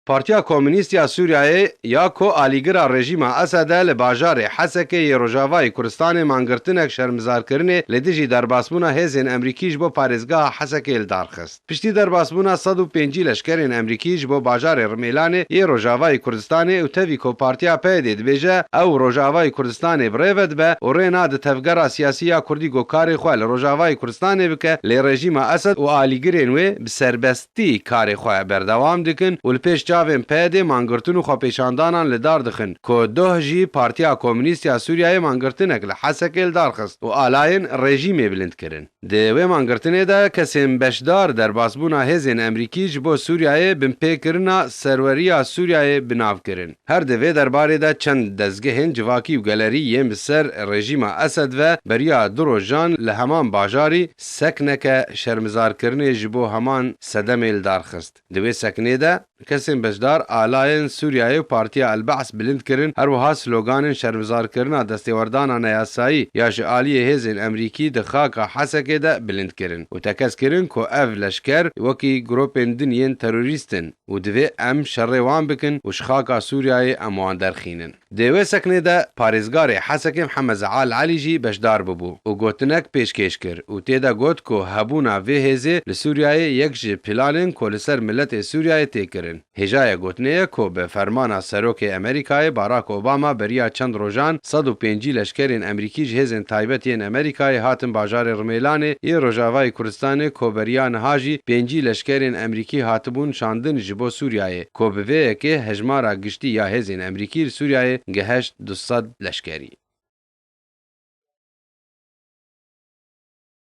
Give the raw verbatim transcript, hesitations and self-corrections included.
Partiya Komûnîst ya Sûriyeyê ya ku alîgira rejîma Esed e, li bajarê Hesekê yê Rojavayê Kurdistanê mangirtinek şermizarkirinê li dijî derbasbûna hêzên Emrîkî ji bo parêzgeha Hesekê li dar xist. Piştî derbasbûna sed û pêncî leşkerên Emrîkî ji bo bajarê Rimêlanê yê Rojavayê Kurdistanê û tevî ku Partiya P Y D dibêje ew Rojavayê Kurdistanê bi rê ve dibe û rê nade tevgera siyasî ya Kurdî ku karê xwe li Rojavayê Kurdistanê bike, lê rejîma Esed û alîgirên wê bi serbestî karê xwe berdewam dikin û li pêş çavên P Y D mangirtin û xwepêşandanan li dar dixin ku doh jî Partiya Komûnîst ya Sûriyeyê mangirtinek li Hesekê li dar xist û alayên rejîmê bilind kirin. Di wê mangirtinê de kesên beşdar derbasbûna hêzên Emrîkî ji bo Sûriyeyê binpêkirina serweriya Sûriyeyê bi nav kirin. Her di vê derbarê de çend dezgehên civakî û gelerî yên bi ser rejîma Esed ve beriya du rojan li heman bajarî sekneke şermizarkirinê ji bo heman sedemê li dar xist. Di wê seknê de kesên beşdar alayên Sûriyeyê û Partiya El-Ba's bilind kirin, her wiha sloganên şermizarkirina destêwerdana neyasayî ya ji aliyê hêzên Emrîkî di xaka Hesekê de bilind kirin û tekez kirin ku ev leşker wekî grûpên din yên terorîst in û divê em şerê wan bikin û ji xaka Sûriyeyê em wan derxînin. Di wê seknê de parêzgarê Hesekê Mihemed Zeal Elî jî beşdar bûbû û gotinek pêşkêş kir û tê de got ku hebûna vê hêzê li Sûriyeyê yek ji planên ku li ser miletê Sûriyeyê tê kirin. Hêjayê gotinê ye ku bi fermana Serokê Amerîkayê Barack Obama beriya çend rojan sed û pêncî leşkerên Amerîkî ji hêzên taybet yên Amerîkayê hatin bajarê Rimêlanê yê Rojavayê Kurdistanê ku beriya niha jî pêncî leşkerên Amerîkî hatibûn şandin ji bo Sûriyeyê ku bi vê yekê hejmara giştî ya hêzên Amerîkî li Sûriyeyê gihişt du sed leşkerî.